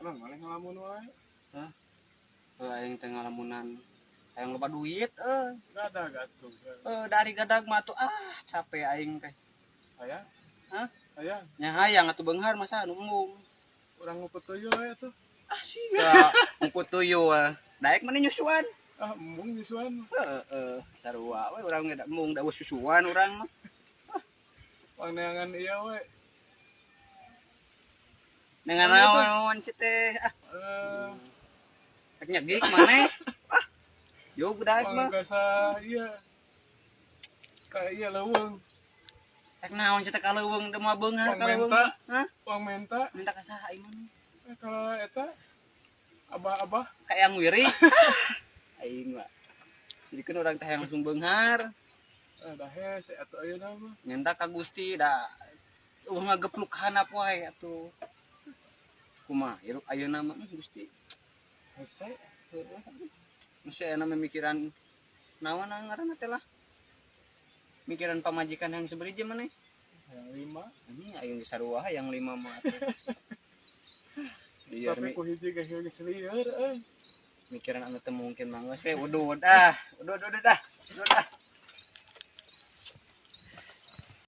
Emang maneh ngalamun wae. Hah? Heuh, aing teh ngalamunan hayang loba duit euy. Gadag atuh. Dari gadag mah atuh ah capek aing teh. Hayang? Hah? Hayang. Nya hayang atuh beunghar masa anu embung. Urang ngupet tuyul we atuh. Ah sia. Ngupet tuyul. Daek maneh nyusuan. Ah embung nyusuan. Heeh, sarua we urang ge da embung da susuan urang mah. Pang neangan ieu we. Dengan naon sih teh? Ah. Rek nyegik maneh. Ah. Jog daek mah. Pang iya. Kayak iya leuweung. Rek naon sih teh ka leuweung da moal beunghar ka leuweung. Hah? Uang menta. Minta ka saha aing mah? Kalau eta abah-abah ka yang wiri. Aing mah. Jadi kan urang teh langsung beunghar. Ah dah hese atuh ayeuna mah. Minta ka Gusti da eueuh ngagepluk handap wae atuh. Kumaha hirup ayeuna mah Gusti. Hese. Heeh. Mesti ayeuna memikiran naon ngaranna teh lah. Mikiran pamajikan yang seberiji maneh? Yang 5. Ini aing geus sarua yang 5 mah atuh. Lieur Tapi ku hiji ge geus lieur euy. Mikiran anu teu mungkin mah geus we udud ah. Udud udud ah. Udud ah.